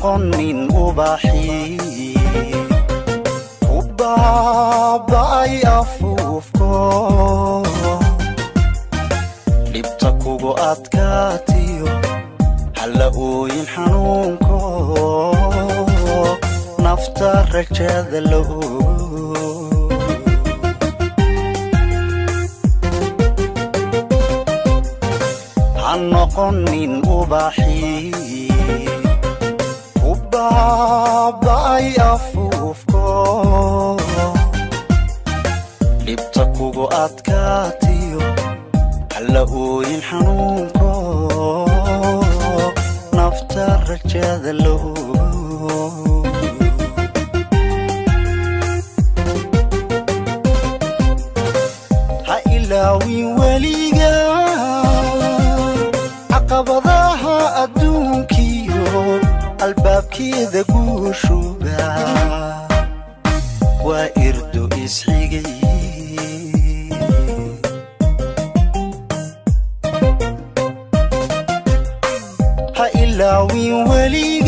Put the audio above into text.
Noqonin ubaxii ku baaba'ay afuufko, dhibta kugu adkaatiyo halla ooyin xanuunko, nafta rajada la ogo. Ha noqonin ubaxii ku baaba'ay afuufko, dhibta kugu adkaatiyo halla ooyin xanuunko, nafta rajada la ogo. Ha ilaawin weliga caqabadaha adduunkiyo albaabkeeda guushuba waa irdo isxigay. Ha ilaawin weliga.